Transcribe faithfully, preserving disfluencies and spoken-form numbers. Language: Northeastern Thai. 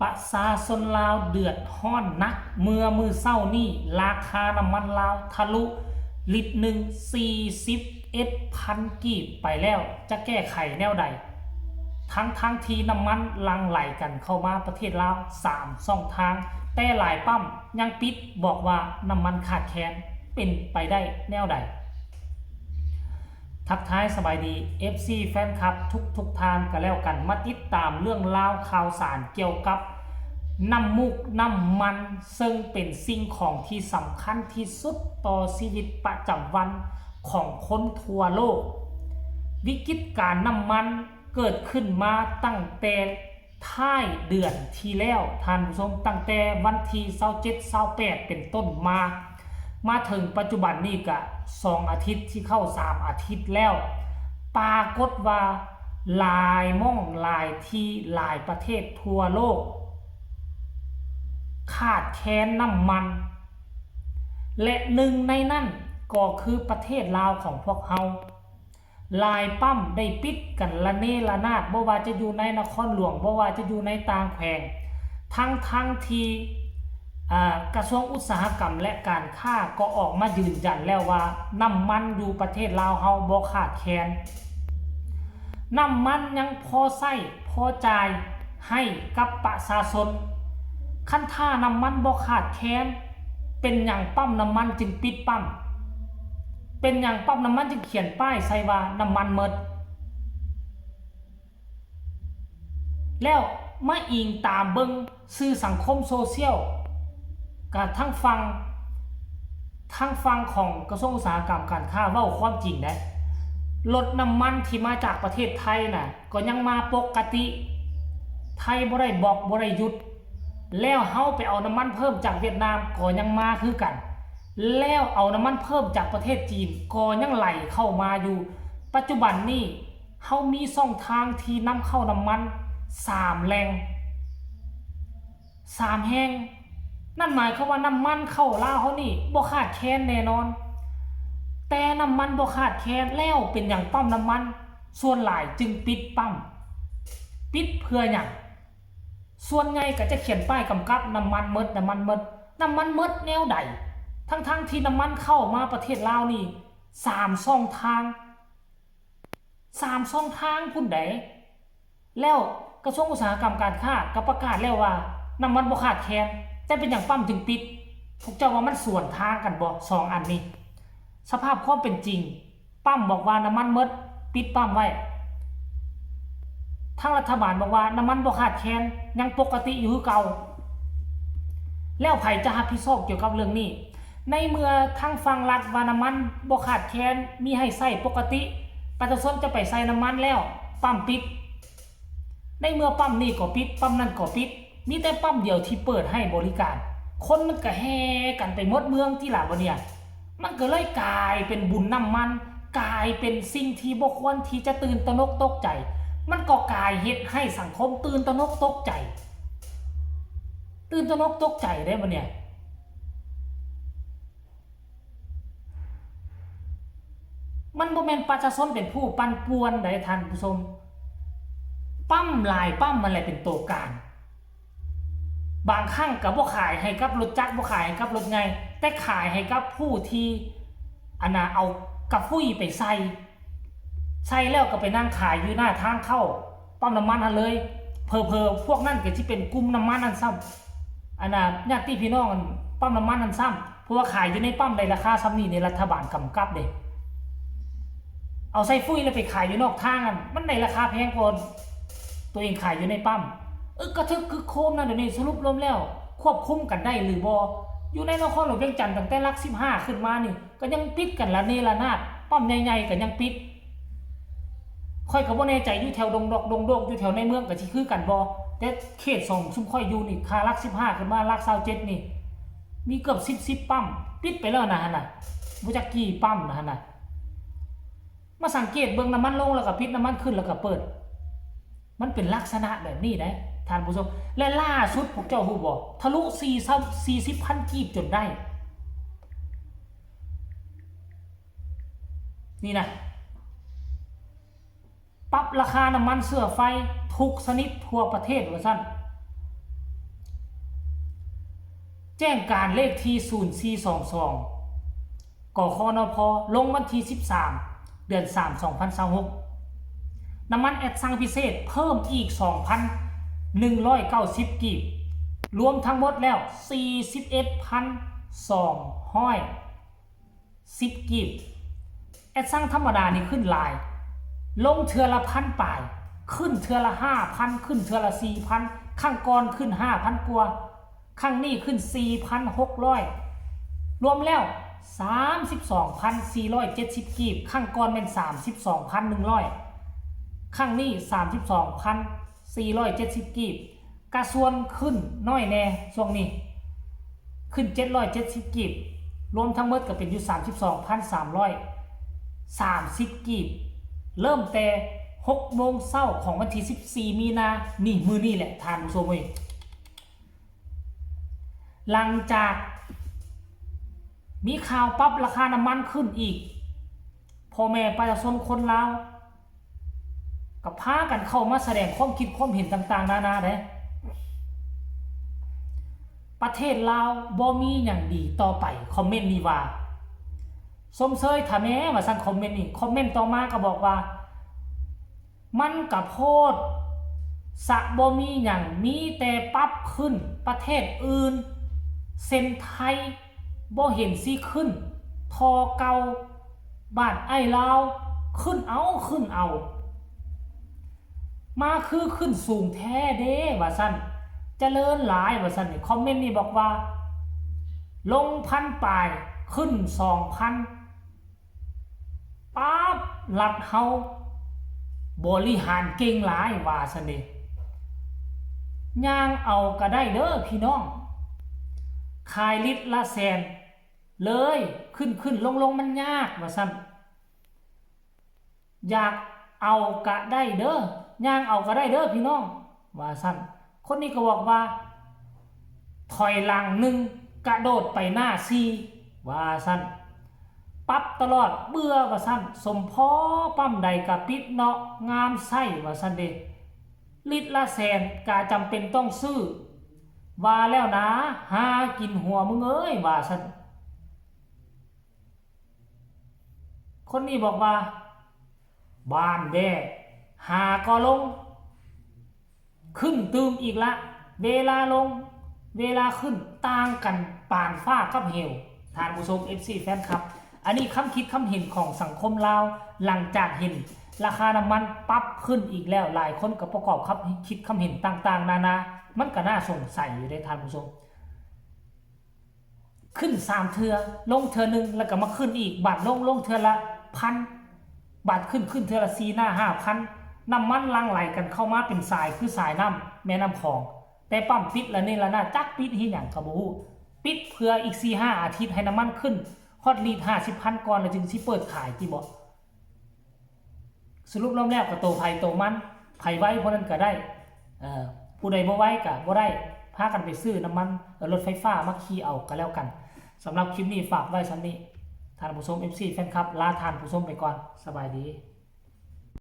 ประชาชนลาวเดือดร้อนหนัก เมื่อมื้อเช้านี้ราคาน้ำมันลาวทะลุลิตรหนึ่งสี่สิบเอ็ดพันกีบไปแล้ว จะแก้ไขแนวใด ทั้งๆที่น้ำมันหลั่งไหลกันเข้ามาประเทศลาวสามช่องทาง แต่หลายปั๊มยังปิด บอกว่าน้ำมันขาดแคลน เป็นไปได้แนวใด ทักทายสบายดี เอฟซี แฟนคลับทุกๆท่านก็แล้วกัน มาติดตามเรื่องราวข่าวสารเกี่ยวกับน้ำมูกน้ำมัน ซึ่งเป็นสิ่งของที่สำคัญที่สุดต่อชีวิตประจำวันของคนทั่วโลก วิกฤตการณ์น้ำมันเกิดขึ้นมาตั้งแต่ท้ายเดือนที่แล้ว ท่านผู้ชม ตั้งแต่วันที่ยี่สิบเจ็ด ยี่สิบแปด เป็นต้นมา มาถึงปัจจุบันนี้ก็สองอาทิตย์ที่เข้าสามอาทิตย์แล้ว ปรากฏว่าหลายหม่องหลายที่หลายประเทศทั่วโลก ขาดแคลนน้ำมัน และหนึ่งในนั้นก็คือประเทศลาวของพวกเฮา หลายปั๊มได้ปิดกันระเนระนาด บ่ว่าจะอยู่ในนครหลวง บ่ว่าจะอยู่ในต่างแขวง ทั้งๆที่ อ่า กระทรวงอุตสาหกรรมและการค้าก็ออกมายืนยันแล้วว่าน้ำมันอยู่ประเทศลาวเฮาบ่ขาดแคลน น้ำมันยังพอใช้พอจ่ายให้กับประชาชน คันถ้าน้ำมันบ่ขาดแคลน เป็นหยังปั๊มน้ำมันจึงปิดปั๊ม เป็นหยังปั๊มน้ำมันจึงเขียนป้ายใส่ว่าน้ำมันหมด แล้วมาอิงตามเบิ่งสื่อสังคมโซเชียล กับทางฝั่ง ทางฝั่งของกระทรวงอุตสาหกรรมการค้าเว้าความจริงได้ รถน้ำมันที่มาจากประเทศไทยน่ะ ก็ยังมาปกติ ไทยบ่ได้บล็อกบ่ได้หยุด แล้วเฮาไปเอาน้ำมันเพิ่มจากเวียดนามก็ยังมาคือกัน แล้วเอาน้ำมันเพิ่มจากประเทศจีนก็ยังไหลเข้ามาอยู่ ปัจจุบันนี้เฮามีช่องทางที่นำเข้าน้ำมันสามแหล่ง สามแห่ง นั่นหมายความว่าน้ำมันเข้าลาวเฮานี่บ่ขาดแคลนแน่นอน แต่น้ำมันบ่ขาดแคลน แล้วเป็นหยังปั๊มน้ำมันส่วนหลายจึงปิดปั๊ม ปิดเพื่อหยัง ส่วนใหญ่ก็จะเขียนป้ายกำกับน้ำมันหมด น้ำมันหมด น้ำมันหมดแนวใด ทั้งๆที่น้ำมันเข้ามาประเทศลาวนี่สามช่องทาง สามช่องทางพุ้นใด แล้วกระทรวงอุตสาหกรรมการค้าก็ประกาศแล้วว่าน้ำมันบ่ขาดแคลน แต่เป็นหยังปั๊มจึงปิด พวกเจ้าว่ามันสวนทางกันบ่ สองอันนี้ สภาพความเป็นจริง ปั๊มบอกว่าน้ำมันหมด ปิดปั๊มไว้ ทางรัฐบาลบอกว่าน้ำมันบ่ขาดแคลน ยังปกติอยู่คือเก่า แล้วไผจะรับผิดชอบเกี่ยวกับเรื่องนี้ ในเมื่อทางฝั่งรัฐว่าน้ำมันบ่ขาดแคลน มีให้ใช้ปกติ ประชาชนจะไปใส่น้ำมันแล้ว ปั๊มปิด ในเมื่อปั๊มนี่ก็ปิด ปั๊มนั่นก็ปิด มีแต่ปั๊มเดียวที่เปิดให้บริการ คนมันก็แห่กันไปหมดเมืองติล่ะบัดเนี่ย มันก็เลยกลายเป็นบุญน้ำมัน กลายเป็นสิ่งที่บ่ควรที่จะตื่นตระหนกตกใจ มันก็กลายเฮ็ดให้สังคมตื่นตระหนกตกใจ ตื่นตระหนกตกใจเด้บัดเนี่ย มันบ่แม่นประชาชนเป็นผู้ปั่นป่วนใดท่านผู้ชม ปั๊มหลายปั๊มมันแหละเป็นตัวกลาง บางครั้งก็บ่ขายให้กับรถจักร บ่ขายให้กับรถใหญ่ แต่ขายให้กับผู้ที่ อันน่ะ เอากาฟุ้ยไปใส่ ใส่แล้วก็ไปนั่งขายอยู่หน้าทางเข้าปั๊มน้ำมันหั่นเลย เผลอๆ พวกนั้นก็สิเป็นกลุ่มน้ำมันนั่นซ้ำ อันน่ะ ญาติพี่น้องปั๊มน้ำมันนั่นซ้ำ เพราะว่าขายอยู่ในปั๊มได้ราคาส่ำนี้นี่รัฐบาลกำกับเด้ เอาใส่ฟุ้ยแล้วไปขายอยู่นอกทางอะ มันได้ราคาแพงกว่าตัวเองขายอยู่ในปั๊ม เออ กระทึกครึกโครมนะเดี๋ยวนี้ สรุปรวมแล้ว ควบคุมกันได้หรือบ่ อยู่ในนครหลวงเวียงจันทน์ตั้งแต่หลักสิบห้าขึ้นมานี่ ก็ยังปิดกันระเนระนาด ปั๊มใหญ่ๆก็ยังปิด ข้อยก็บ่แน่ใจอยู่แถวดงดอกดงโดก อยู่แถวในเมืองก็สิคือกันบ่ แต่เขตสองซุมข้อยอยู่นี่ ถ้าหลักสิบห้าขึ้นมาหลักซาวเจ็ดนี่ มีเกือบสิบ สิบปั๊ม ปิดไปแล้วนะหั่นน่ะ บ่จักกี่ปั๊มนะหั่นน่ะ มาสังเกตเบิ่ง น้ำมันลงแล้วก็ปิด น้ำมันขึ้นแล้วก็เปิด มันเป็นลักษณะแบบนี้เด้ ท่านผู้ชม และล่าสุดพวกเจ้าฮู้บ่ ทะลุสี่สิบ สี่สิบพันกีบจนได้ นี่นะ ปรับราคาน้ำมันเชื้อไฟทุกชนิดทั่วประเทศว่าซั่น แจ้งการเลขที่ ศูนย์สี่สองสอง กขนพ ลงวันที่ สิบสาม เดือน สาม สองพันยี่สิบหก น้ำมันแอดซังพิเศษเพิ่มอีก สองพันหนึ่งร้อยเก้าสิบ กีบ รวมทั้งหมดแล้ว สี่สิบเอ็ดพันสองร้อยสิบ กีบ แอดซังธรรมดานี่ขึ้นหลาย ลงเทื่อละพันปลาย ขึ้นเทื่อละห้าพัน ขึ้นเทื่อละสี่พัน ครั้งก่อนขึ้นห้าพันกว่า ครั้งนี้ขึ้น สี่พันหกร้อย รวมแล้ว สามสิบสองพันสี่ร้อยเจ็ดสิบ กีบ ครั้งก่อนแม่น สามสิบสองพันหนึ่งร้อย ครั้งนี้ สามสิบสองพันสี่ร้อยเจ็ดสิบ กีบ กะส่วนขึ้นน้อยแน่ช่วงนี้ ขึ้น เจ็ดร้อยเจ็ดสิบ กีบ รวมทั้งหมดก็เป็นอยู่ สามสิบสองพันสามร้อยสามสิบ กีบ เริ่มแต่ หกโมงเช้าของวันที่ สิบสี่ มีนา นี่มื้อนี้แหละท่านผู้ชมเอ้ย หลังจากมีข่าวปรับราคาน้ำมันขึ้นอีก พ่อแม่ประชาชนคนลาวก็พากันเข้ามาแสดงความคิดความเห็นต่างๆ นานาเด้ ประเทศลาวบ่มีหยังดีต่อไป คอมเมนต์นี้ว่า ชมเชยทาแม่ว่าซั่น คอมเมนต์นี้ คอมเมนต์ต่อมาก็บอกว่า มันกะโพดสะบ่มีหยัง มีแต่ปรับขึ้น ประเทศอื่น เช่นไทย บ่เห็นสิขึ้น ทอเก่า บาดไอ้ลาว ขึ้นเอา ขึ้นเอา มาคือขึ้นสูงแท้เด้ ว่าซั่น เจริญหลาย ว่าซั่น นี่ คอมเมนต์นี้บอกว่า ลงพันปลาย ขึ้น สองพัน ป๊าบ รัฐเฮาบริหารเก่งหลาย ว่าซั่นเด้ ย่างเอาก็ได้เด้อพี่น้อง ขายลิตรละแสน เลย ขึ้นขึ้นลงลงมันยาก ว่าซั่น อยากเอาก็ได้เด้อ ย่างเอาก็ได้เด้อพี่น้อง ว่าซั่น คนนี้ก็บอกว่า ถอยหลังหนึ่ง กระโดดไปหน้าสี่ ว่าซั่น ปรับตลอด เบื่อ ว่าซั่น สมพอปั๊มใดกะปิดเนาะ งามไส้ ว่าซั่นเด้ ลิตรละแสนกะจำเป็นต้องซื้อ ว่าแล้วนะ หากินหัวมึงเอ้ย ว่าซั่น คนนี้บอกว่า บ้านแว่ หาก็ลง ขึ้นตื่มอีกละ เวลาลง เวลาขึ้น ต่างกันปานฟ้ากับเหว ท่านผู้ชม เอฟซี แฟนคลับ อันนี้คำคิดคำเห็นของสังคมลาว หลังจากเห็นราคาน้ำมันปรับขึ้นอีกแล้ว หลายคนก็ประกอบคำคิดคำเห็นต่างๆ นานา มันก็น่าสงสัยอยู่เด้ท่านผู้ชม ขึ้นสามเทื่อ ลงเทื่อหนึ่ง แล้วก็มาขึ้นอีก บาดลง ลงเทื่อละพัน บาดขึ้น ขึ้นเทื่อละสี่ห้าพัน น้ำมันหลั่งไหลกันเข้ามาเป็นสาย คือสายน้ำแม่น้ำของ แต่ปั๊มปิดละเนระนาด จักปิดเฮ็ดหยังก็บ่ฮู้ ปิดเพื่ออีกสี่ห้าอาทิตย์ให้น้ำมันขึ้นฮอดลิตรห้าสิบพันก่อน แล้วจึงสิเปิดขายติบ่ สรุปรวมแล้วก็โตไผโตมัน ไผไวผู้นั้นก็ได้ เอ่อ ผู้ใดบ่ไวก็บ่ได้ พากันไปซื้อน้ำมัน เอ่อ รถไฟฟ้ามาขี่เอาก็แล้วกัน สำหรับคลิปนี้ฝากไว้ส่ำนี้ ท่านผู้ชม เอฟซี แฟนคลับ ลาท่านผู้ชมไปก่อน สบายดี